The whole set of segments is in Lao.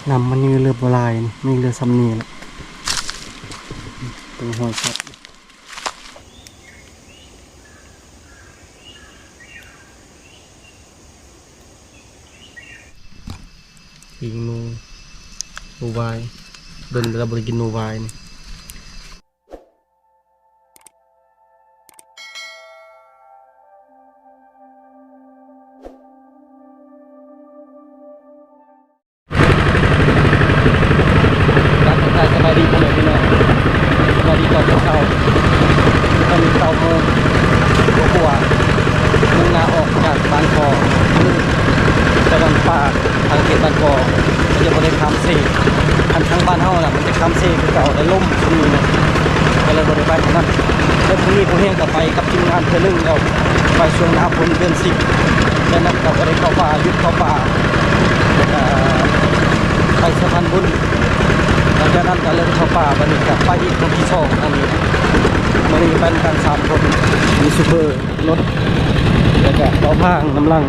ນ້ຳມັນຍັງເຫຼືອບໍ່ຫຼາຍນີ້ ມັນເຫຼືອຊ່ຳນີ້ແຫຼະ ເບິ່ງຮອຍສັດ. ປີ້ງໜູ ໜູວາຍ ດົນແລ້ວບໍ່ໄດ້ກິນໜູວາຍນີ້. ກາບທັກທາຍສະບາຍດີພໍ່ແມ່ພີ່ນ້ອງ ສະບາຍດີຕອນເຊົ້າໆ ຕອນນີ້ເກົ້າໂມງກວ່າໆ ມຸ່ງໜ້າອອກຈາກບ້ານຄໍ ໄປບ້ານປ່າ ທາງເຂດບ້ານຄໍ ມັນຈະບໍ່ໄດ້ຂ້າມເຊ ຄັນທາງບ້ານເຮົານະ ມັນຈະຂ້າມເຊຄືເກົ່າ ແລະ ລົມຊຸມນີ້ນະ ກໍເລີຍບໍ່ໄດ້ໄປທາງນັ້ນ ແລະ ມື້ນີ້ຜູ້ຮຽນກໍໄປກັບ ທີມງານເທື່ອໜຶ່ງແລ້ວ ໄປຊ່ວງໜ້າຝົນເດືອນສິບ ແລ້ວນັ້ນກໍບໍ່ໄດ້ເຂົ້າປ່າ ຢຸດເຂົ້າປ່າ ແລ້ວກໍໄປສະພານບຸນ ຫຼັງຈາກນັ້ນກໍເລີ່ມເຂົ້າປ່າ ບັດນີ້ກໍໄປອີກຄົນທີສອງ ອັນນີ້ ມື້ນີ້ໄປນຳກັນສາມຄົນ ມີຊູເຟີລົດ ແລ້ວກໍເບົາພາງນຳຫຼັງ.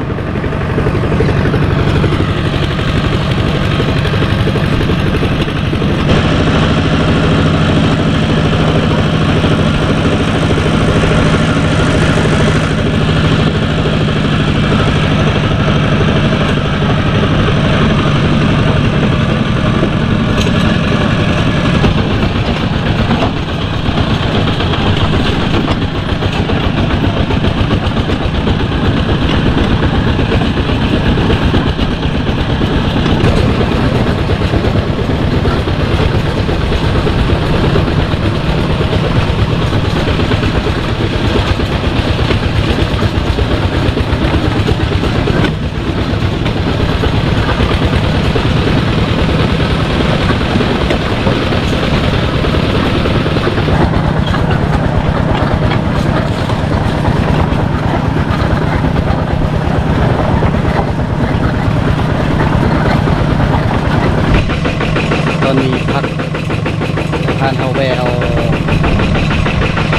ຕອນນີ້ພັກ ນາຍພານເຮົາແວ່ເອົາ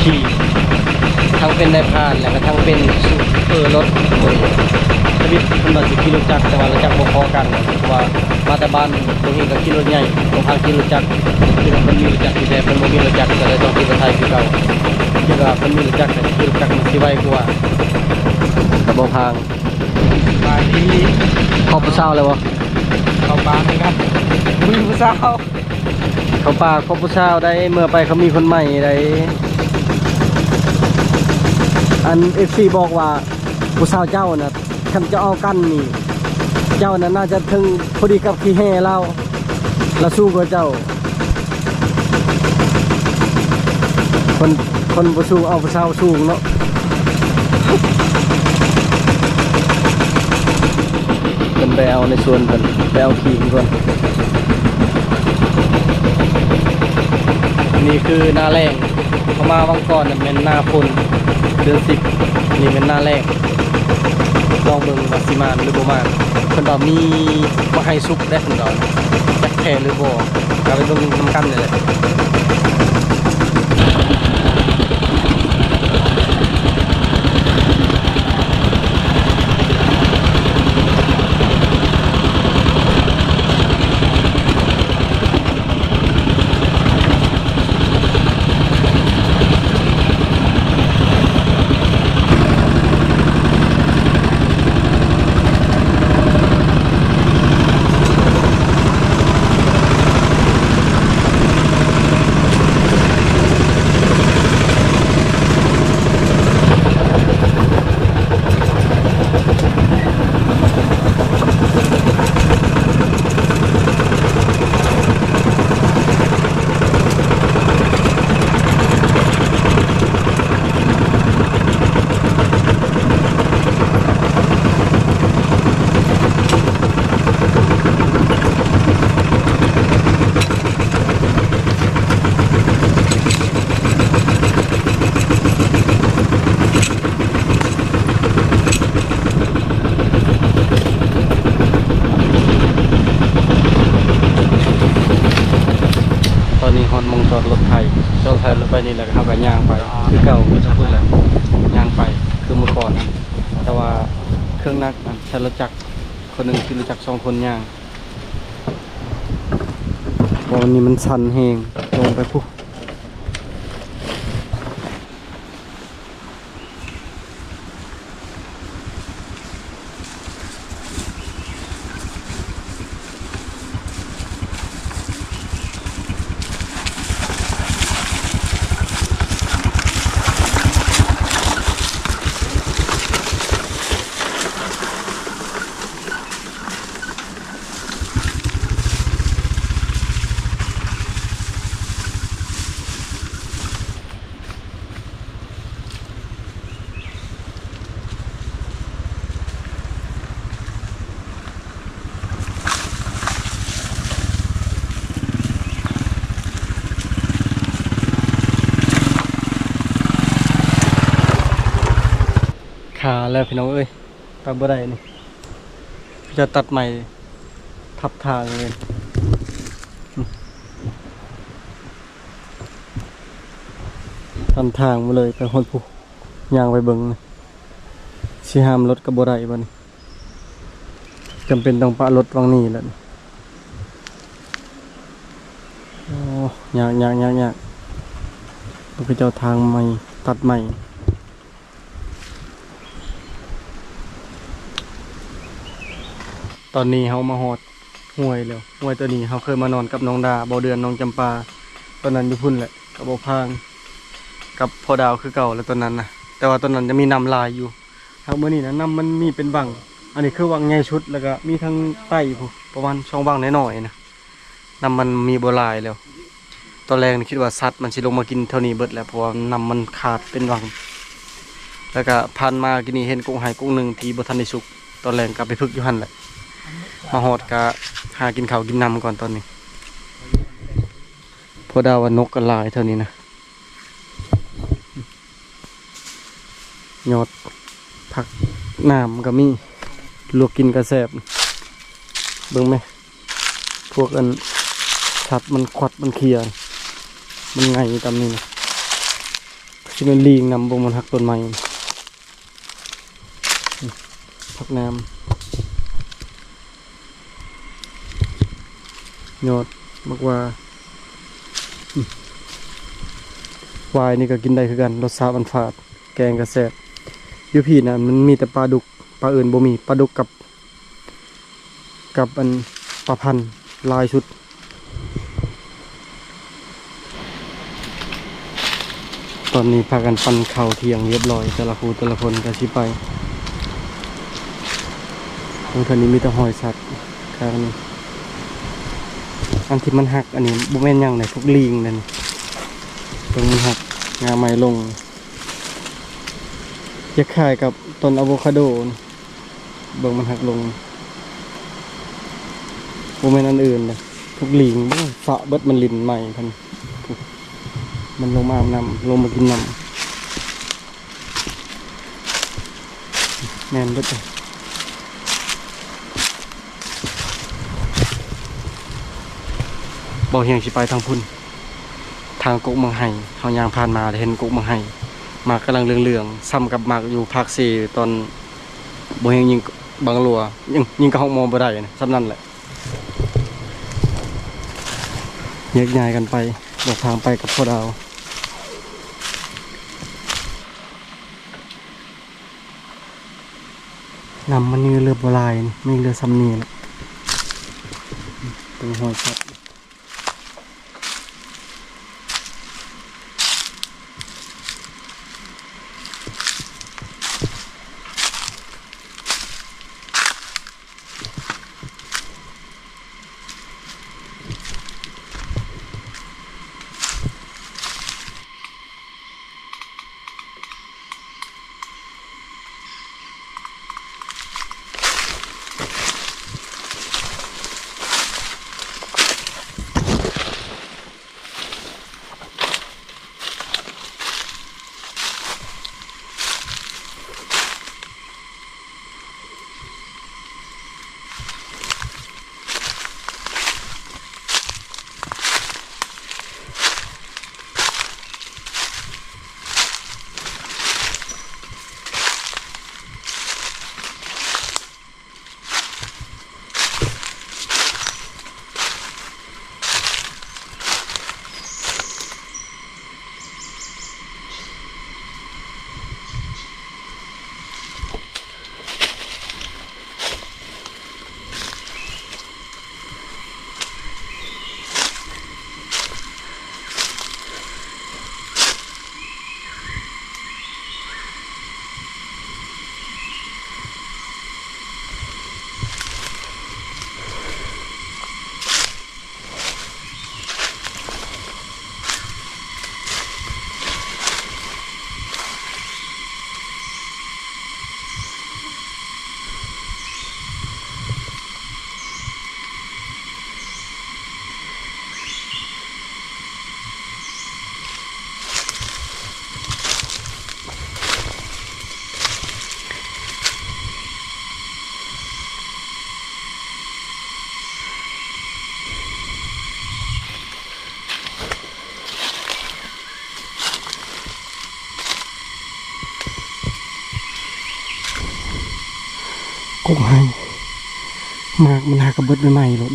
ຂີ່ ທັງເປັນນາຍພານ ແລ້ວກໍທັງເປັນຊູເຟີລົດ. ໂດຍທຳອິດເພິ່ນວ່າຊິຂີ່ລົດຈັກ ແຕ່ວ່າລົດຈັກບໍ່ພໍກັນ ເພາະວ່າມາແຕ່ບ້ານ ໂຕເອງກໍຂີ່ລົດໃຫຍ່ ບໍ່ພານຂີ່ລົດຈັກ ຄິດວ່າເພິ່ນມີລົດຈັກຢູ່ແທ້ ເພິ່ນບໍ່ມີລົດຈັກ ກໍເລີຍຕ້ອງຂີ່ລົດໄຖຄືເກົ່າ. ຄິດວ່າເພິ່ນມີລົດຈັກ ກໍຂີ່ລົດຈັກມັນຊິໄວກວ່າ ກໍບໍ່ພານ. ສະບາຍດີ. ຄອບຜູ້ສາວແລ້ວບໍ່? ເຂົ້າປ່າຄືກັນ ມີຜູ້ສາວ. ເຂົ້າປ່າຄອບຜູ້ສາວໄດ້ ເມື່ອໄປເຂົາມີຄົນໃໝ່ໄດ້. ອັນ ເອັຟຊີ ບອກວ່າ ຜູ້ສາວເຈົ້ານະ ຄັນເຈົ້າເອົາກັນນີ້ ເຈົ້ານະໜ້າຈະເຖິງພໍດີກັບຂີ້ແຮ່ລາວ ລາວສູງກວ່າເຈົ້າ. ຄົນ ຄົນບໍ່ສູງເອົາຜູ້ສາວສູງເນາະ. ເພິ່ນໄປເອົາໃນສວນເພິ່ນ ໄປເອົາຂີ້ເພິ່ນກ່ອນ. ນີ້ຄືໜ້າແລ້ງ ເຮົາມາວັງກ່ອນນະແມ່ນໜ້າຝົນ ເດືອນສິບ ນີ້ແມ່ນໜ້າແລ້ງ. ລອງເບິ່ງວ່າຊິມານຫຼືບໍ່ມານ. ເພິ່ນວ່າມີໝາກໄຮສຸກເດ້ ເພິ່ນວ່າ ຈັກແທ້ຫຼືບໍ່ ກໍໄປເບິ່ງນຳກັນນີ້ແຫຼະ. ຕອນນີ້ຮອດໝ່ອງຈອດລົດໄຖ ຈອດໄຖລົດໄປນີ້ແລ້ວ ເຮົາກໍຍ່າງໄປຄືເກົ່າ ຄືສຳພຸດແຫຼະ ຍ່າງໄປຄືມື້ກ່ອນຫັ້ນ ແຕ່ວ່າເຄື່ອງໜັກຫັ້ນໃຊ້ລົດຈັກ ຄົນໜຶ່ງຂີ່ລົດຈັກ ສອງຄົນຍ່າງ. ບໍ່ ອັນນີ້ມັນຊັນແຮງ ລົງໄປພຸ້ນ. ຄາແລ້ວພີ່ນ້ອງເອີຍ ໄປບໍ່ໄດ້ນີ້ ເຂົາເຈົ້າຕັດໄມ້ທັບທາງເລີຍ ຕັນທາງມາເລີຍ ໄປຮອດພຸ້ນ ຍ່າງໄປເບິ່ງ ຊິຫ້າມລົດກໍບໍ່ໄດ້ບັດນີ້ ຈຳເປັນຕ້ອງປະລົດຫວ່າງນີ້ແຫຼະ. ໂອ້ ຍາກ ຍາກ ຍາກ ຍາກ ເຂົາເຈົ້າທາງໃໝ່ ຕັດໃໝ່. ຕອນນີ້ເຮົາມາຮອດຫ້ວຍແລ້ວ ຫ້ວຍໂຕນີ້ເຮົາເຄີຍມານອນກັບນ້ອງດາ ເບົາເດືອນ ນ້ອງຈຳປາ ຕອນນັ້ນຢູ່ພຸ້ນແຫຼະ ກັບເບົາພາງ ກັບພໍ່ດາວຄືເກົ່າແຫຼະຕອນນັ້ນນະ ແຕ່ວ່າຕອນນັ້ນຈະມີນ້ຳຫຼາຍຢູ່ ຫາກມື້ນີ້ນະ ນ້ຳມັນມີເປັນຫວ່າງ ອັນນີ້ຄືຫວ່າງໃຫຍ່ສຸດ ແລ້ວກະມີທາງໃຕ້ພຸ້ນ ປະມານສອງຫວ່າງນ້ອຍໆນະ ນ້ຳມັນມີບໍ່ຫຼາຍແລ້ວ. ຕອນແລກນີ້ຄິດວ່າສັດມັນຊິລົງມາກິນແຖວນີ້ເບິດແຫຼະ ເພາະວ່ານ້ຳມັນຂາດເປັນຫວ່າງ ແລ້ວກະຜ່ານມາກີ້ນີ້ເຫັນກົກໄຮ່ກົກໜຶ່ງທີ່ບໍ່ທັນໄດ້ສຸກ ຕອນແລງກະໄປຜຶກຢູ່ຫັ້ນແຫຼະ ມາຮອດກະຫາກິນເຂົ້າກິນນ້ຳກ່ອນຕອນນີ້ ພໍດາວ່ານົກກໍຫຼາຍແຖວນີ້ນະ. ຍອດຜັກໜາມກໍມີ ລວກກິນກໍແຊບ ເບິ່ງແມ ພວກອັນສັດມັນຂວັດມັນເຄຍ ມັນໄງ່ຕາມນີ້ນະ ຊິແມ່ນລີງນຳ ເບິ່ງມັນຫັກຕົ້ນໄມ້ ຜັກໜາມ ຍອດໝາກຫວ້າ ຫວ້າຍນີ້ກໍກິນໄດ້ຄືກັນ ລົດຊາດມັນຝາດ ແກງກໍແຊບ ຢູ່ພີ້ນະ ມັນມີແຕ່ປາດຸກ ປາອື່ນບໍ່ມີ ປາດຸກກັບ ກັບອັນປາພັນຫຼາຍສຸດ. ຕອນນີ້ພາກັນປັ້ນເຂົ້າທ່ຽງຮຽບຮ້ອຍ ແຕ່ລະຄູ່ແຕ່ລະຄົນກໍຊິໄປ ໂອ້ ທາງນີ້ມີແຕ່ຮອຍສັດ ຂ້າງນີ້ ອັນທີ່ມັນຫັກອັນນີ້ບໍ່ແມ່ນຫຍັງເດ້ ພວກລີງເດ້ນີ້ ເບິ່ງມັນຫັກ ງ່າໄມ້ລົງ ຈະຄ້າຍກັບຕົ້ນອາໂວຄາໂດ ເບິ່ງມັນຫັກລົງ ບໍ່ແມ່ນອັນອື່ນເດ້ ພວກລີງ ໂອ້ຍ ຟາດເບິດ ມັນຫຼິ້ນໄມ້ເພິ່ນ ມັນລົງມາອາບນ້ຳ ລົງມາກິນນ້ຳ ແມ່ນເບິດເດ້. ເບົາຮຽງຊິໄປທາງພຸ້ນ ທາງກົກໝາກໄຮ່ ເຮົາຍ່າງຜ່ານມາແລ້ວເຫັນກົກໝາກໄຮ່ ໝາກກຳລັງເຫຼືອງໆ ສ່ຳກັບໝາກຢູ່ພາກເຊ ຕອນເບົາຮຽງຍິງບັງຫຼົວ ຍິງ ຍິງກະຮອກມໍບໍ່ໄດ້ນະ ສ່ຳນັ້ນແຫຼະ. ແຍກຍ້າຍກັນໄປ ບອກທາງໄປກັບພໍ່ດາວ. ນ້ຳມັນຍັງເຫຼືອບໍ່ຫຼາຍ ມັນຍັງເຫຼືອສ່ຳນີ້ແຫຼະ ເບິ່ງຮອຍສັດ. ໂອ້ຍ ໝາກມັນຫາກະເບິດໃໝ່ໆໂລດ.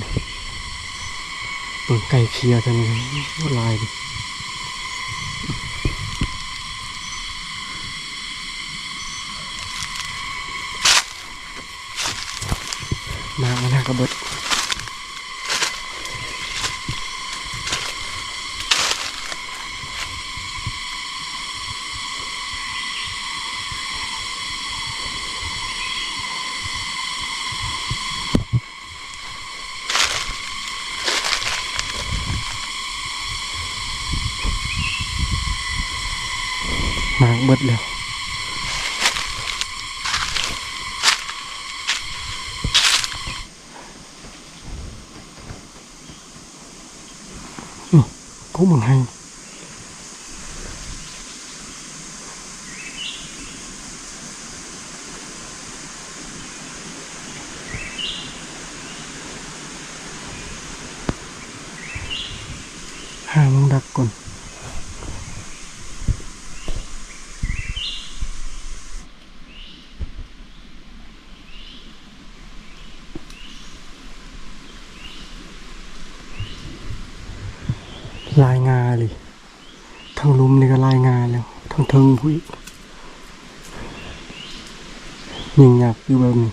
ເບິ່ງໄກ່ເຄຍເທື່ອນີ້ ໂອ້ ຫຼາຍເດ. ໝາກມັນຫາກະເບິດ. ໝາກເບິດແລ້ວ. ນີ້ ກົກມັນໄຫ ຫາໝ່ອງດັກກ່ອນ. ຫຼາຍງາອີ່ຫຼີ ທັງລຸ່ມນີ້ກະຫຼາຍງາແລ້ວ ທັງເທິງພຸ້ນອີກ ຍິ່ງຍາກຢູ່ແບບນີ້.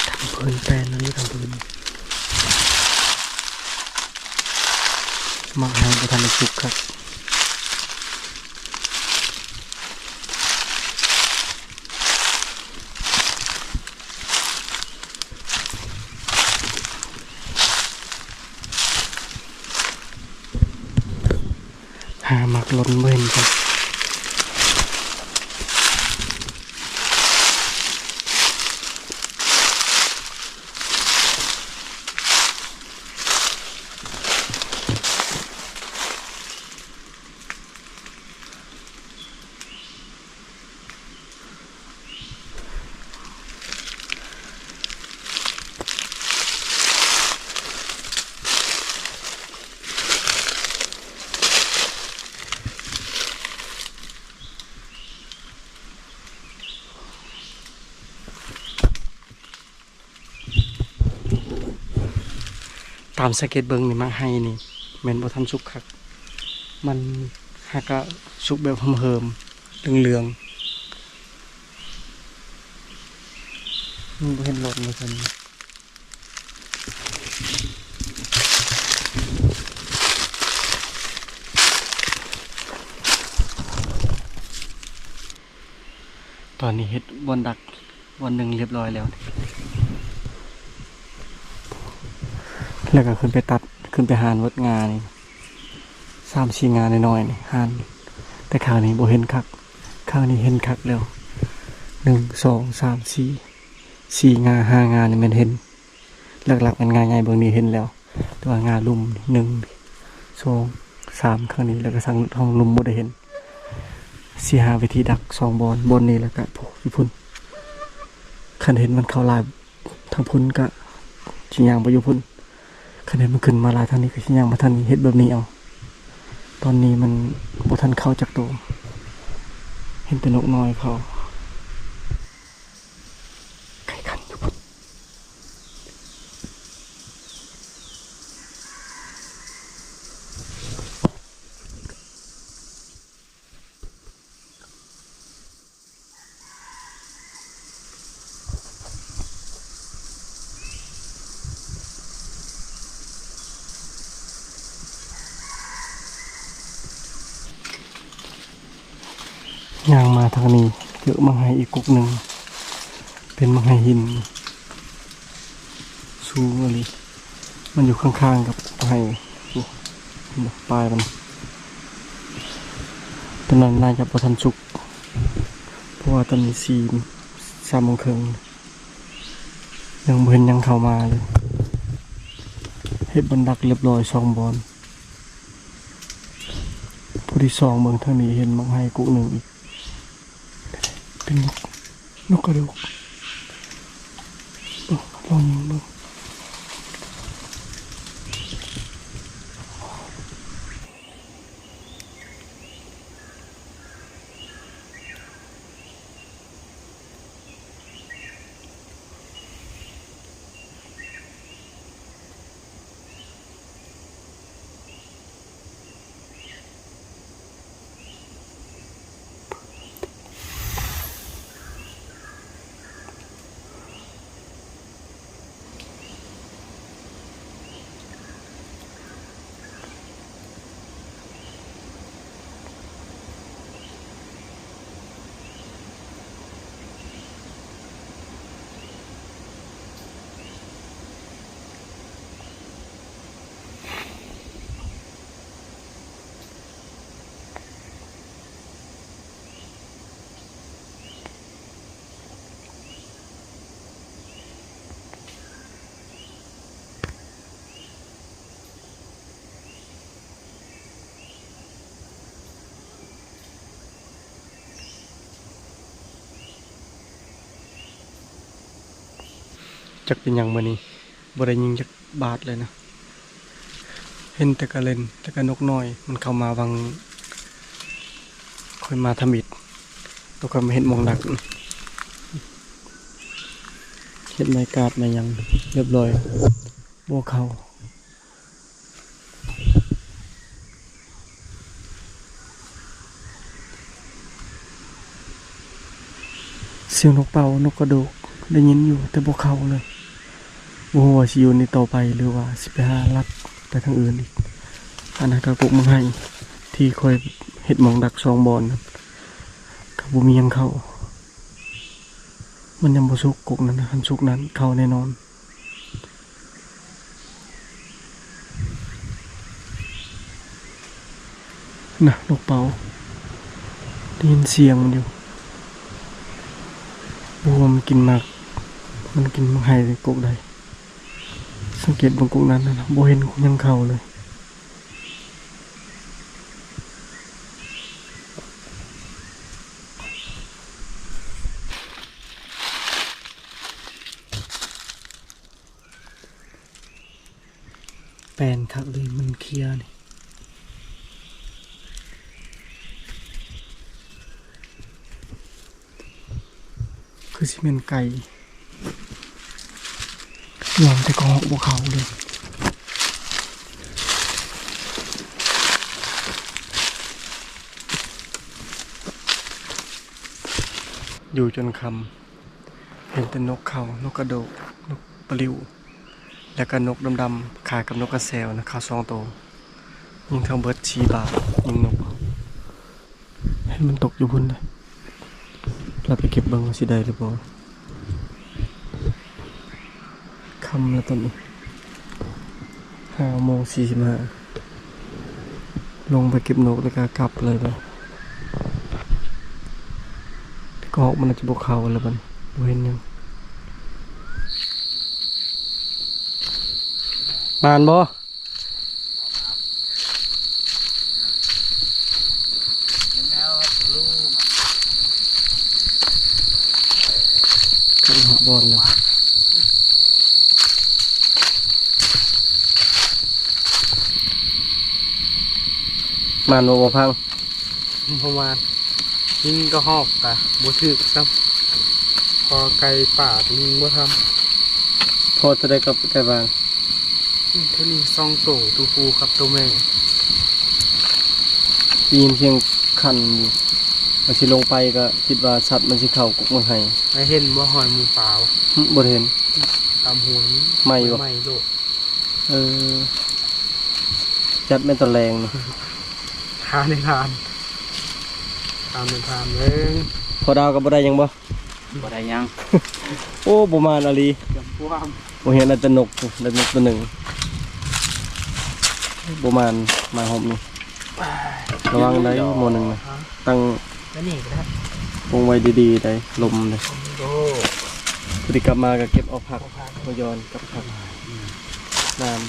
ທາງພື້ນແປນນັ້ນຢູ່ທາງພື້ນ ໝາກໄຮບໍ່ທັນໄດ້ສຸກຄັກ. ຫາໝາກຫຼົ່ນບໍ່ເຫັນຈ້ະ. ຕາມສັງເກດເບິ່ງນີ້ ໝາກໄຮນີ້ແມ່ນບໍ່ທັນສຸກຄັກ ມັນຫາກະສຸກແບບເຫີມໆ ເຫຼືອງໆ ມັນບໍ່ເຫັນຫຼອດເລີຍ. ຕອນນີ້ເຮັດບ່ອນດັກບ່ອນໜຶ່ງລຽບຮ້ອຍແລ້ວ ແລ້ວກະຂຶ້ນໄປຕັດ ຂຶ້ນໄປຫານເບິດງານີ້ ສາມສີ່ງານ້ອຍໆນີ້ ຫານ ແຕ່ຄາງນີ້ບໍ່ເຫັນຄັກ ຄາງນີ້ເຫັນຄັກແລ້ວ ໜຶ່ງ ສອງ ສາມ ສີ່ ສີ່ງາ ຫ້າງານີ້ແມ່ນເຫັນ ຫຼັກໆແມ່ນງາໃຫຍ່ເບິ່ງນີ້ເຫັນແລ້ວ ແຕ່ວ່າງາລຸ່ມນີ້ ໜຶ່ງ ສອງ ສາມ ຂ້າງນີ້ ແລ້ວກະທາງ ທາງລຸ່ມບໍ່ໄດ້ເຫັນ ຊິຫາວິທີດັກສອງບ່ອນ ບ່ອນນີ້ ແລ້ວກະ ໂອ້ ຢູ່ພຸ້ນ ຄັນເຫັນມັນເຂົ້າຫຼາຍທາງພຸ້ນກະຊິຍ່າງໄປຢູ່ພຸ້ນ ຄັນເຫັນມັນຂຶ້ນມາຫຼາຍທາງນີ້ກະຊິຍ່າງມາທາງນີ້ ເຮັດແບບນີ້ເອົາ. ຕອນນີ້ມັນບໍ່ທັນເຂົ້າຈັກໂຕ ເຫັນແຕ່ນົກນ້ອຍເຂົ້າ. ໄກ່ຂັນຢູ່ພຸ້ນ. ຍ່າງມາທາງນີ້ ເຈີໝາກໄຮອີກກົກໜຶ່ງ ເປັນໝາກໄຮຫີນ ສູງອີ່ຫຼີ ມັນຢູ່ຂ້າງໆກັບໄຮ່. ໂອ້ ເຫັນບໍ່ ປາຍມັນ ຕອນນັ້ນໜ້າຈະບໍ່ທັນສຸກ ເພາະວ່າຕອນນີ້ສີ່ ສາມໂມງເຄິ່ງ ຍັງບໍ່ເຫັນຫຍັງເຂົ້າມາເລີຍ. ເຮັດບ່ອນດັກລຽບຮ້ອຍສອງບ່ອນ ຜູ້ທີ່ສອງເບິ່ງທາງນີ້ ເຫັນໝາກໄຮກຸກໜຶ່ງອີກ ເປັນນົກ ນົກກະໂດກ. ເບິ່ງ ລອງຍິງເບິ່ງ. ຈັກເປັນຫຍັງມື້ນີ້ບໍ່ໄດ້ຍິງຈັກບາດເລີຍນະ. ເຫັນແຕ່ກະເລັນ ແຕ່ກະນົກນ້ອຍ ມັນເຂົ້າມາຫວ່າງຂ້ອຍມາທຳອິດ. ໂຕຂ້ອຍມາເຮັດໝ່ອງດັກ ເຮັດໄມ້ກາດໄມ້ຫຍັງຮຽບຮ້ອຍ ບໍ່ເຂົ້າ. ສຽງນົກເປົ່າ ນົກກະໂດກ ໄດ້ຍິນຢູ່ ແຕ່ບໍ່ເຂົ້າເລີຍ. ບໍ່ຮູ້ວ່າຊິຢູ່ນີ້ຕໍ່ໄປ ຫຼືວ່າຊິໄປຫາລັດໄປທາງອື່ນອີກ. ອັນນັ້ນກະກົກໝາກໄຮທີ່ຂ້ອຍເຮັດໝ່ອງດັກສອງບ່ອນ ກະບໍ່ມີຫຍັງເຂົ້າ. ມັນຍັງບໍ່ສຸກ ກົກນັ້ນນະ ຄັນສຸກນັ້ນເຂົ້າແນ່ນອນ. ນະ ນົກເປົ້າ ໄດ້ຍິນສຽງມັນຢູ່. ບໍ່ຮູ້ວ່າມັນກິນໝາກ ມັນກິນໝາກໄຮໃນກົກໃດ. ສັງເກດເບິ່ງກົກນັ້ນນະ ບໍ່ເຫັນຫຍັງເຂົ້າເລີຍ. ແປນຄັກເລີຍ ມັນເຄຍນີ້ ຄືຊິແມ່ນໄກ່. ຍ້ອນແຕ່ກະຮອກບໍ່ເຂົ້າເລີຍ. ຢູ່ຈົນຄ່ຳ ເຫັນແຕ່ນົກເຂົ້າ ນົກກະໂດກ ນົກປະລິ້ວ ແລ້ວກະນົກດຳໆ ຄ້າຍກັບນົກກະແຊວນະ ເຂົ້າສອງໂຕ. ຍິງທັງເບິດສີ່ບາດ ຍິງນົກ. ເຫັນມັນຕົກຢູ່ພຸ້ນເດ້ ລະໄປເກັບເບິ່ງວ່າຊິໄດ້ຫຼືບໍ່. ຄ່ຳແລ້ວຕອນນີ້ ຫ້າໂມງສີ່ສິບຫ້າ ລົງໄປເກັບນົກແລ້ວກະກັບເລີຍເດີ. ແຕ່ກະຮອກມັນອາດຈະບໍ່ເຂົ້າແລ້ວບັດນີ້ ບໍ່ເຫັນຫຍັງ. ໝານບໍ່? ຄັນຮອດບ່ອນແລ້ວ ໝານບໍ່ ບໍ່ພັງ? ບໍ່ໝານ. ຍິງກະຮອກກະບໍ່ຖືກຊ້ຳ ພໍໄກ່ປ່າກະຍິງບໍ່ທັນ. ພໍເທົ່າໃດກັບໄກ່ບ້ານ? ອືມ ໂຕນີ້ສອງໂຕ ໂຕຜູ້ກັບໂຕແມ່. ໄດ້ຍິນສຽງຄັນຢູ່ ວ່າຊິລົງໄປກະຄິດວ່າສັດມັນຊິເຂົ້າກົກໝາກໄຮ. ໄດ້ເຫັນບໍ່ຮອຍໝູປ່າ? ຫຶ ບໍ່ໄດ້ເຫັນ. ຕາມຫ້ວຍນີ້ ໄໝ້ບໍ່? ໄໝ້ໂລດ. ເອີ ຈັດແມ່ນຕອນແລງນີ້ ທານໃຫ້ທານ ທານໃຫ້ທານເບິ່ງ. ພໍ່ດາວກະບໍ່ໄດ້ຫຍັງບໍ່? ບໍ່ໄດ້ຫຍັງ. ໂອ້ ບໍ່ໝານອີ່ຫຼີ ຈຳພວມ. ບໍ່ເຫັນ ໄດ້ແຕ່ນົກ ໄດ້ນົກໂຕໜຶ່ງ. ບໍ່ໝານ ມາຮອບນີ້ ລະວັງໄດ໋ ໝໍໜຶ່ງນະ. ຕັ້ງ ອັນນີ້ກະໄດ້ ປົງໄວ້ດີໆໄດ໋ ລົມເດ້. ໂອ້ ພໍດີກັບມາກະເກັບເອົາຜັກ ເອົາຜັກ ມາຢອນກັບຜັກ ອືມ ນ້ຳ.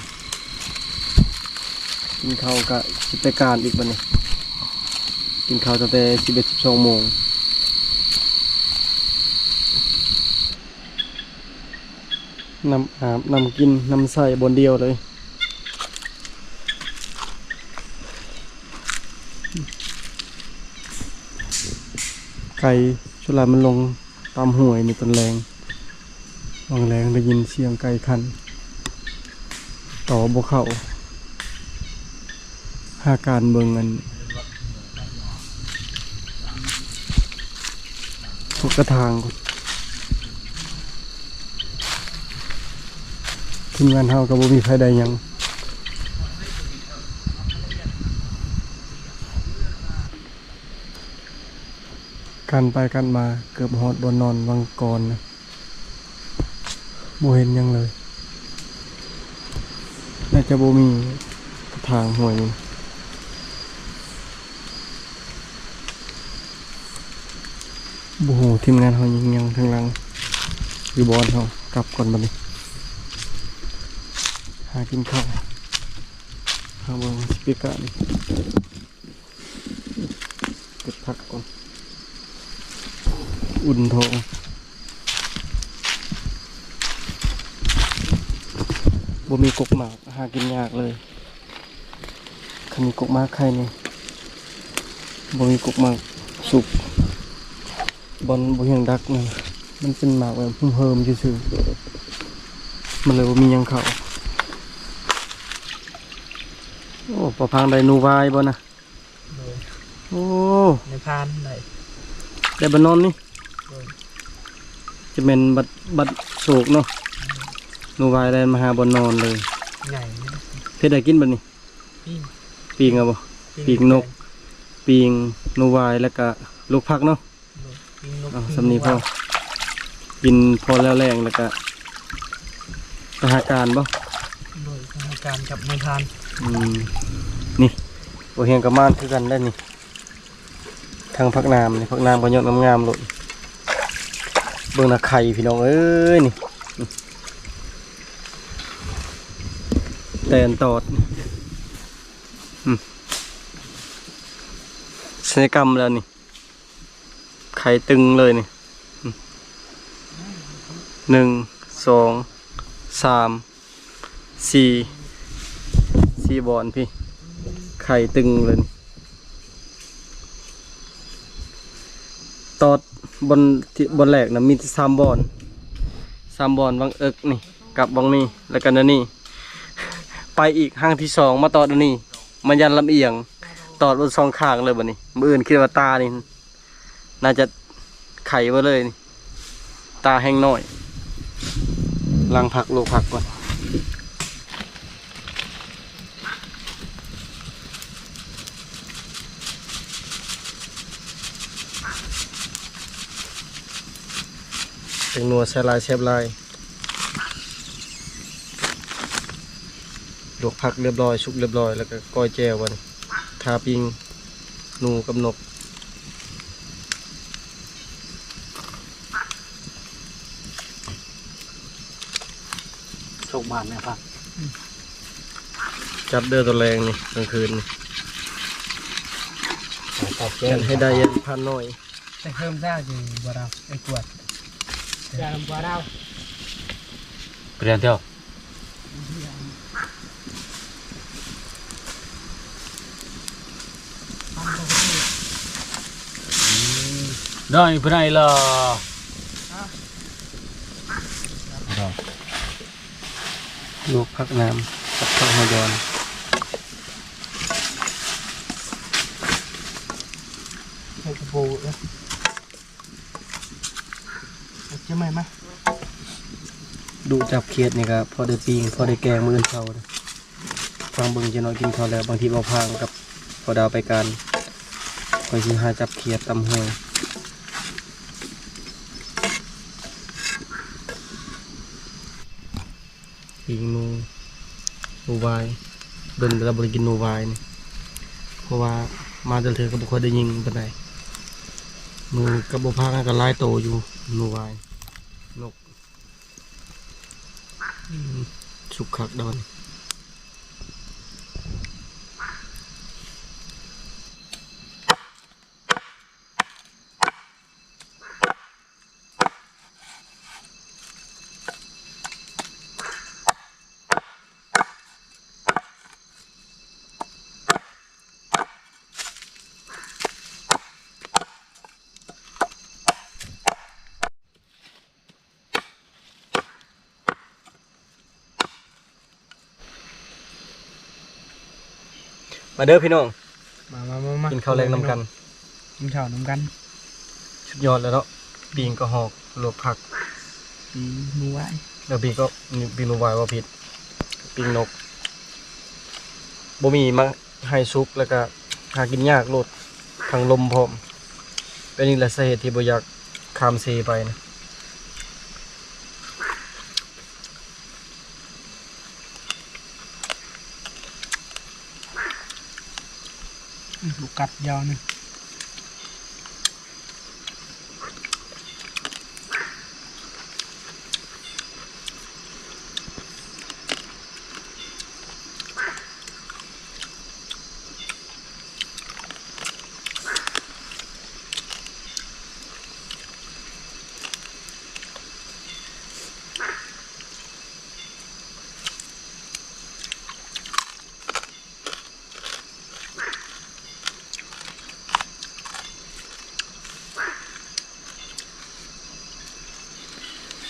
ກິນເຂົ້າກະຊິໄປການອີກບັດນີ້ ກິນເຂົ້າຕັ້ງແຕ່ສິບເອັດ ສິບສອງໂມງ. ນ້ຳອາບ ນ້ຳກິນ ນ້ຳໃຊ້ບ່ອນດຽວເລີຍ. ໄກ່ ສ່ວນຫຼາຍມັນລົງຕາມຫ້ວຍໃນຕອນແລງ. ຫວ່າງແລງໄດ້ຍິນສຽງໄກ່ຂັນ ຕໍ່ບໍ່ເຂົ້າ. ຫາການເບິ່ງອັນ ພວກກະຖາງກ່ອນ. ທີມງານເຮົາກະບໍ່ມີໃຜໄດ້ຫຍັງ. ກັນໄປກັນມາ ເກືອບຮອດບ່ອນນອນວັງກອນນະ. ບໍ່ເຫັນຫຍັງເລີຍ ໜ້າຈະບໍ່ມີກະຖາງຫ້ວຍນີ້. ບໍ່ຮູ້ທີມງານເຮົາຍິງຫຍັງທາງຫຼັງ ຢູ່ບ່ອນເຮົາ. ກັບກ່ອນບັດນີ້ ຫາກິນເຂົ້າ ຫາເບິ່ງຊິເປກະນີ້. ເກັບຜັກກ່ອນ ອຸ່ນທ້ອງ. ບໍ່ມີກົກໝາກ ຫາກິນຍາກເລີຍ. ຄັນມີກົກໝາກໄຄແດ່ ບໍ່ມີກົກໝາກສຸກ. ບ່ອນບໍ່ຮຽງດັກນັ້ນ ມັນເປັນໝາກແບບຫຶມເຫີມຊື່ໆ ມັນເລີຍບໍ່ມີຫຍັງເຂົ້າ. ໂອ້ ພໍ່ພັງໄດ້ໜູວາຍບໍ່ນະ? ໂດຍ ໂອ້ ໃນພານໄດ້ ໄດ້ບ່ອນນອນນີ້. ໂດຍ ຈະແມ່ນບັດ ບັດໂສກເນາະ. ອືມ ໜູວາຍໄດ້ມາຫາບ່ອນນອນເລີຍ. ໃຫຍ່ ເຮັດໄດ້ກິນບັດນີ້. ປີ້ງ ປີ້ງເອົາບໍ່? ປີ້ງ ປີ້ງນົກ ແກງ ປີ້ງໜູວາຍ ແລ້ວກະລວກຜັກເນາະ. ເອົາສ່ຳນີ້ພໍ ກິນພໍແລ້ວແລງ ແລ້ວກະໄປຫາການບໍ່? ໂດຍ ໄປຫາການກັບນາຍພານ. ອືມ ນີ້ ບໍ່ຮຽງກະມານຄືກັນໄດ໋ນີ້. ທັງຜັກໜາມນີ້ ຜັກໜາມກະຍອດງາມໆໂລດ. ເບິ່ງນະໄຂ່ພີ່ນ້ອງເອີຍ ນີ້ ແຕ່ນຕອດ ອືມ ສັນຍະກຳແລ້ວນີ້. ໄຂ່ຕຶງເລີຍນີ້ ໜຶ່ງ ສອງ ສາມ ສີ່ ສີ່ບ່ອນພີ້ ໄຂ່ຕຶງເລີຍນີ້. ຕອດບ່ອນທີ່ ບ່ອນແລກນະມີແຕ່ສາມບ່ອນ ສາມບ່ອນ ວັງເອິກນີ້ ກັບວັງນີ້ ແລ້ວກະແນວນີ້ ໄປອີກຫ້າງທີສອງ ມາຕອດອັນນີ້ ມາຢ້ານລຳອຽງ ຕອດເບິດສອງຂ້າງເລີຍບັດນີ້. ມື້ອື່ນຄິດວ່າຕານີ້ ໜ້າຈະໄຂເບິດເລີຍນີ້ ຕາແຮງນ້ອຍ. ລ້າງຜັກ ລວກຜັກກ່ອນ. ແປ້ງນົວໃສ່ຫຼາຍແຊບຫຼາຍ. ລວກຜັກລຽບຮ້ອຍ ສຸກລຽບຮ້ອຍ ແລ້ວກະກ້ອຍແຈ່ວບັດນີ້ ຖ້າປີ້ງໜູກັບນົກ. ໂຊກໝານແນ່ພະ ອືມ ຈັດເດີຕອນແລງນີ້ ກາງຄືນນີ້ ໃຫ້ໄດ້ ພານນ້ອຍ. ແຕ່ເພີ່ມຊາຢູ່ບໍ່ດາວ ໄອ້ກວດ ຈານຳບໍ່ດາວ ປຽນເທື່ອ ດອຍປານໃດລະ ລວກຜັກໜາມ ຜັກ ຜັກຫົວຢອນ ໃສ່ກະໂປເອີ ເອົາເກັບໃໝ່ມາ ດຸຈັບຂຽດນີ້ກະພໍໄດ້ປີ້ງ ພໍໄດ້ແກງມື້ອື່ນເຊົ້າ. ຟັງເບິ່ງຈັກໜ້ອຍ ກິນເຂົ້າແລ້ວ ບາງທີບໍ່ພາງກັບພໍ່ດາວໄປການ ຂ້ອຍຊິຫາຈັບຂຽດຕຳຫ້ວຍ. ປີ້ງໜູ ໜູວາຍ ດົນແລ້ວບໍ່ໄດ້ກິນໜູວາຍນີ້ ເພາະວ່າມາແຕ່ລະເທື່ອກະບໍ່ຄ່ອຍໄດ້ຍິງປານໃດ. ໜູກະບໍ່ພາກ ກະຫຼາຍໂຕຢູ່ ໜູວາຍ ນົກ. ອືມ ສຸກຄັກດອນ. ມາເດີພີ່ນ້ອງ ມາ ມາ ມາ ມາ ກິນເຂົ້າແລງນຳກັນ ກິນເຂົ້ານຳກັນ. ສຸດຍອດແລ້ວເນາະ ປີ້ງກະຮອກ ລວກຜັກ ປີ້ງໜູວາຍ ເອີ ປີ້ງກະ ປີ້ງໜູວາຍ ເວົ້າຜິດ ປີ້ງນົກ ບໍ່ມີມາ ໃຫ້ສຸກ ແລ້ວກະຫາກິນຍາກໂລດ ທັງລົມພ້ອມ. ອັນນີ້ແຫຼະສາເຫດທີ່ບໍ່ຢາກຂ້າມເຊໄປນະ. ອືມ ລູກກັດຍາວນີ້. ເ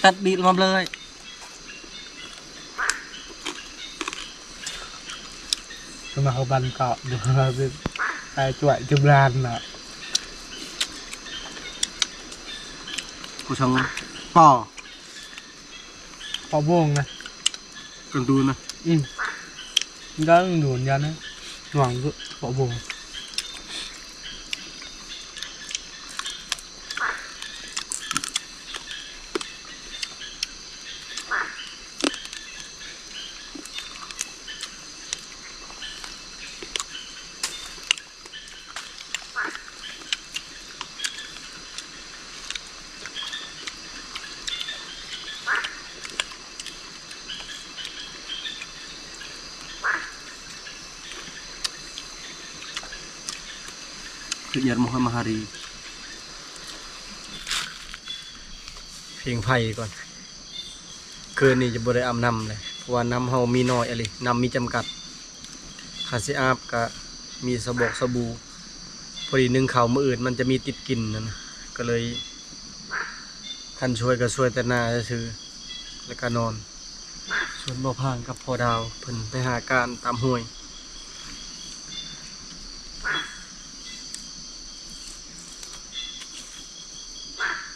ຕັດບີດມາເລີຍ. ສະມາເຂົ້າບ້ານເກາະ ໄປຊ່ວຍຈຸບລານນະ ຜູ້ຊອງປໍ ປໍໂບງນະ ກັນດູນະ ອືມ ກັນດູນຍານະ ຫວັງຄືປໍໂບງ. ຄືຍາດມະຫາມະຫາຣີ ຜິງໄຟກ່ອນ. ຄືນນີ້ຈະບໍ່ໄດ້ອາບນ້ຳເລີຍ ເພາະວ່ານ້ຳເຮົາມີໜ້ອຍອີ່ຫຼີ ນ້ຳມີຈຳກັດ. ຄັນຊິອາບກະມີສະບອກສະບູ ພໍດີໜຶ້ງເຂົ້າມື້ອື່ນມັນຈະມີຕິດກິນຫັ້ນນະ ກະເລີຍ ຄັນຊ່ວຍກະຊ່ວຍແຕ່ໜ້າຊື່ໆ ແລ້ວກະນອນ. ສ່ວນບໍ່ພາງກັບພໍ່ດາວ ເພິ່ນໄປຫາການຕາມຫ້ວຍ.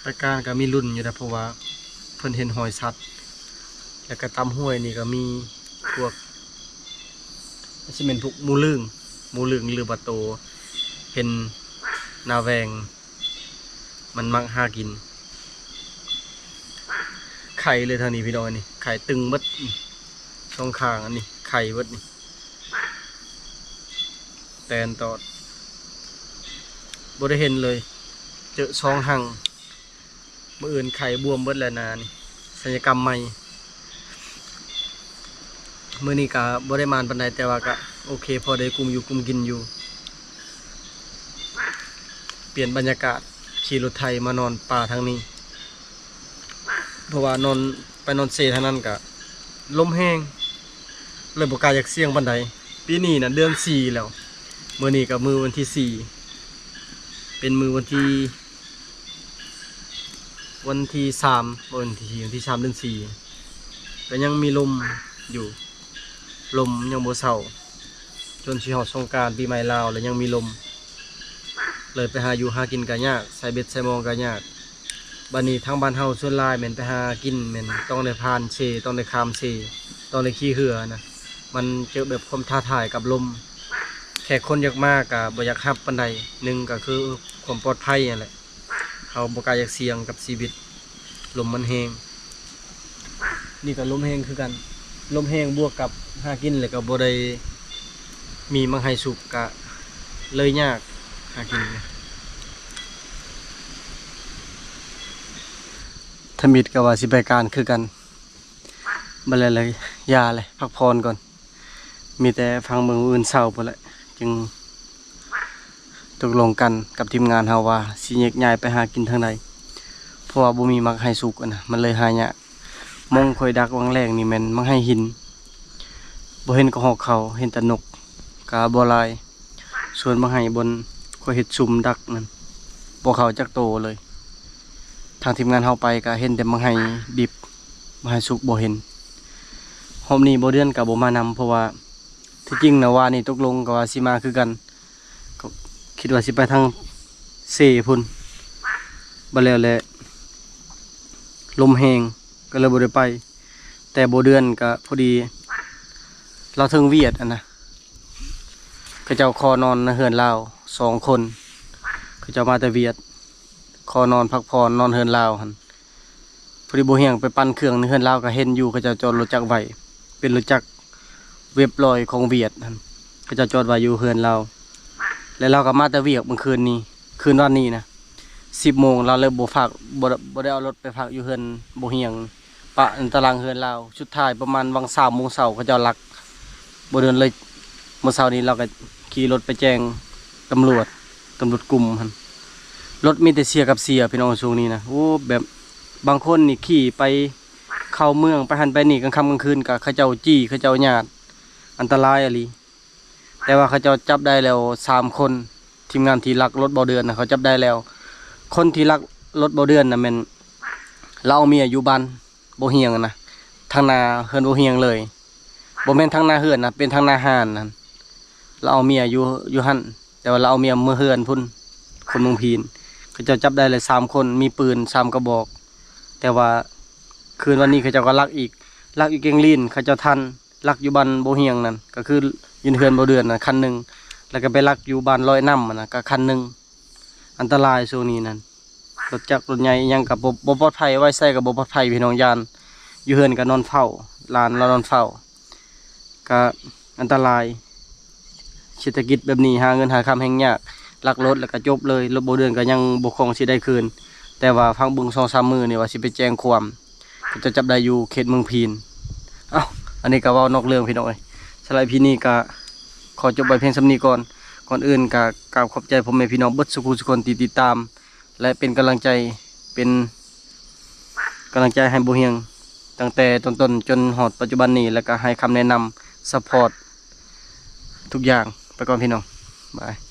ຕາການກໍມີລຸ້ນຢູ່ນະ ເພາະວ່າເພິ່ນເຫັນຮອຍສັດ ແລ້ວກໍຕາມຫ້ວຍນີ້ກໍມີພວກ ຊິແມ່ນພວກໝູເຫຼືອງ ໝູເຫຼືອງ ຫຼືວ່າໂຕເຫັນນາແວງ ມັນມັກຫາກິນ. ໄຂ່ເລີຍທາງນີ້ພີ່ນ້ອງ ອັນນີ້ໄຂ່ຕຶງເບິດ ນີ້ສອງຂ້າງ ອັນນີ້ໄຂ່ເບິດນີ້. ແຕນຕອດ ບໍ່ໄດ້ເຫັນເລີຍ ເຈີສອງຮັງ. ມື້ອື່ນໄຂ່ບວມເບິດແລ້ວນານີ້ ສັນຍະກຳໃໝ່. ມື້ນີ້ກະບໍ່ໄດ້ໝານປານໃດ ແຕ່ວ່າກະໂອເຄ ພໍໄດ້ກຸ້ມຢູ່ກຸ້ມກິນຢູ່. ປ່ຽນບັນຍາກາດ ຂີ່ລົດໄຖມານອນປ່າທາງນີ້ ເພາະວ່ານອນ ໄປນອນເຊທາງນັ້ນກະລົມແຮງ ເລີຍບໍ່ກ້າຢາກສ່ຽງປານໃດ. ປີນີ້ນະເດືອນສີ່ແລ້ວ ມື້ນີ້ກະມື້ວັນທີສີ່ ເປັນມື້ວັນທີ ວັນທີສາມ ບໍ່ ວັນທີສີ່ ວັນທີສາມເດືອນສີ່ ກະຍັງມີລົມຢູ່ ລົມຍັງບໍ່ເຊົາ ຈົນຊິຮອດສົງການປີໃໝ່ລາວແລ້ວຍັງມີລົມ ເລີຍໄປຫາຢູ່ຫາກິນກະຍາກ ໃສ່ເບັດໃສ່ມອງກະຍາກ. ບາດນີ້ທາງບ້ານເຮົາສ່ວນຫຼາຍແມ່ນໄປຫາກິນແມ່ນຕ້ອງໄດ້ຜ່ານເຊ ຕ້ອງໄດ້ຂ້າມເຊ ຕ້ອງໄດ້ຂີ່ເຮືອນະ ມັນເຈີແບບຄວາມທ້າທາຍກັບລົມ. ແຂກຄົນຢາກມາກະບໍ່ຢາກຮັບປານໃດ ໜຶ່ງກະຄືຄວາມປອດໄພຫັ້ນແຫຼະ ເຮົາບໍ່ກ້າຢາກສ່ຽງກັບຊີວິດ ລົມມັນແຮງ. ນີ້ກໍລົມແຮງຄືກັນ ລົມແຮງບວກກັບຫາກິນ ແລ້ວກໍບໍ່ໄດ້ມີໝາກໄຮສຸກ ກະເລີຍຍາກຫາກິນ. ທຳອິດກໍວ່າຊິໄປການຄືກັນ ບັດແລ້ວເລີຍຢ່າເລີຍ ພັກຜ່ອນກ່ອນ. ມີແຕ່ຟັງເບິ່ງມື້ອື່ນເຊົ້າພຸ້ນແຫຼະ ຈຶ່ງຕົກລົງກັນກັບທີມງານເຮົາວ່າຊິແຍກຍ້າຍໄປຫາກິນທາງໃດ ເພາະວ່າບໍ່ມີໝາກໄຮສຸກຫັ້ນນະ ມັນເລີຍຫາຍາກ. ໝ່ອງຂ້ອຍດັກຫວ່າງແລ້ງນີ້ແມ່ນໝາກໄຮຫີນ ບໍ່ເຫັນກະຮອກເຂົາ ເຫັນແຕ່ນົກ ກະບໍ່ຫຼາຍ. ສ່ວນໝາກໄຮບ່ອນຂ້ອຍເຮັດຊຸມດັກນັ້ນ ບໍ່ເຂົ້າຈັກໂຕເລີຍ. ທາງທີມງານເຮົາໄປກະເຫັນແຕ່ໝາກໄຮດິບ ໝາກໄຮສຸກບໍ່ເຫັນ. ຮອບນີ້ບໍ່ເດືອນກະບໍ່ມານຳ ເພາະວ່າທີ່ຈິງນະ ວານນີ້ຕົກລົງກະວ່າຊິມາຄືກັນ ກໍຄິດວ່າຊິໄປທາງເຊພຸ້ນ ບັດແລ້ວແຫຼະ ລົມແຮງ ກໍເລີຍບໍ່ໄດ້ໄປ. ແຕ່ບໍ່ເດືອນກະພໍດີລາວເຖິງຫວຽດຫັ້ນນະ ເຂົາເຈົ້າຂໍນອນໃນເຮືອນລາວສອງຄົນ ເຂົາເຈົ້າມາແຕ່ຫວຽດ ຂໍນອນພັກຜ່ອນນອນເຮືອນລາວຫັ້ນ. ພໍດີບໍ່ຮຽງໄປປັ່ນເຄື່ອງໃນເຮືອນລາວ ກໍເຫັນຢູ່ເຂົາເຈົ້າຈອດລົດຈັກໄວ້ ເປັນລົດຈັກເວັບລອຍຂອງຫວຽດຫັ້ນ ເຂົາເຈົ້າຈອດໄວ້ຢູ່ເຮືອນລາວ ແລະລາວກໍມາແຕ່ຫວຽດມື້ຄືນນີ້ ຄືນວານນີ້ນະ ສິບໂມງ ລາວເລີຍບໍ່ຝາກ ບໍ່ ບໍ່ໄດ້ເອົາລົດໄປຝາກຢູ່ເຮືອນບໍ່ຮຽງ ປະໃນຕາລາງເຮືອນລາວ. ສຸດທ້າຍປະມານຫວ່າງສາມໂມງເຊົ້າ ເຂົາເຈົ້າລັກ ບໍ່ເດີນເລີຍ. ມື້ເຊົ້ານີ້ລາວກໍຂີ່ລົດໄປແຈ້ງຕຳຫຼວດ ຕຳຫຼວດກຸ່ມຫັ້ນ. ລົດມີແຕ່ເສຍກັບເສຍ ພີ່ນ້ອງ ຊ່ວງນີ້ນະ. ໂອ້ ແບບບາງຄົນນີ້ຂີ່ໄປເຂົ້າເມືອງ ໄປຫັ້ນໄປນີ້ ກາງຄ່ຳກາງຄືນກໍເຂົາເຈົ້າຈີ້ ເຂົາເຈົ້າຍາດ ອັນຕະລາຍອີ່ຫຼີ. ແຕ່ວ່າເຂົາເຈົ້າຈັບໄດ້ແລ້ວສາມຄົນ ທີມງານທີ່ລັກລົດບໍ່ເດືອນນະ ເຂົາຈັບໄດ້ແລ້ວ. ຄົນທີ່ລັກລົດບໍ່ເດືອນນະແມ່ນ ລາວເອົາເມຍຢູ່ບ້ານບໍ່ຮຽງນະ ທາງໜ້າເຮືອນບໍ່ຮຽງເລີຍ. ບໍ່ແມ່ນທາງໜ້າເຮືອນນະ ເປັນທາງໜ້າຮ້ານນັ້ນ. ລາວເອົາເມຍຢູ່ ຢູ່ຫັ້ນ ແຕ່ວ່າລາວເອົາເມຍເມືອເຮືອນພຸ້ນ ຄົນເມືອງພີນ. ເຂົາເຈົ້າຈັບໄດ້ແລ້ວສາມຄົນ ມີປືນສາມກະບອກ. ແຕ່ວ່າຄືນວັນນີ້ເຂົາເຈົ້າກໍລັກອີກ ລັກຢູ່ແກ້ງລີນ ເຂົາເຈົ້າທັນ ລັກຢູ່ບ້ານບໍ່ຮຽງນັ້ນ ກໍຄືຢູ່ເຮືອນບໍ່ເດືອນນັ້ນຄັນໜຶ່ງ ແລ້ວກໍໄປລັກຢູ່ບ້ານລອຍນ້ຳຫັ້ນນະ ກໍຄັນໜຶ່ງ. ອັນຕະລາຍຊ່ວງນີ້ນັ້ນ ລົດຈັກລົດໃຫຍ່ອີ່ຫຍັງກໍບໍ່ ບໍ່ປອດໄພ ໄວ້ໃສກໍບໍ່ປອດໄພ ພີ່ນ້ອງ. ຢ້ານ ຢູ່ເຮືອນກໍນອນເຝົ້າ ຫຼານລາວນອນເຝົ້າ ກໍອັນຕະລາຍ. ເສດຖະກິດແບບນີ້ ຫາເງິນຫາຄຳແຮ່ງຍາກ ລັກລົດແລ້ວກໍຈົບເລີຍ. ລົດບໍ່ເດືອນກໍຍັງບໍ່ຄອງຊິໄດ້ຄືນ ແຕ່ວ່າຟັງເບິ່ງສອງສາມມື້ນີ້ວ່າຊິໄປແຈ້ງຄວາມ ເຂົາເຈົ້າຈັບໄດ້ຢູ່ເຂດເມືອງພີນ. ເອົ້າ ອັນນີ້ກໍເວົ້ານອກເລື່ອງພີ່ນ້ອງເອີຍ. ສຳລັບ ອີ ພີ ນີ້ກໍຂໍຈົບໄວ້ພຽງສ່ຳນີ້ກ່ອນ. ກ່ອນອື່ນກໍກາບຂອບໃຈພໍ່ແມ່ພີ່ນ້ອງເບິດສູ່ຜູ້ສູ່ຄົນທີ່ຕິດຕາມ ແລະ ເປັນກຳລັງໃຈ ເປັນກຳລັງໃຈໃຫ້ບໍ່ຮຽງ ຕັ້ງແຕ່ຕົ້ນໆຈົນຮອດປັດຈຸບັນນີ້ ແລ້ວກໍໃຫ້ຄຳແນະນຳ ຊັບພອດທຸກຢ່າງ. ໄປກ່ອນພີ່ນ້ອງ ບາຍ.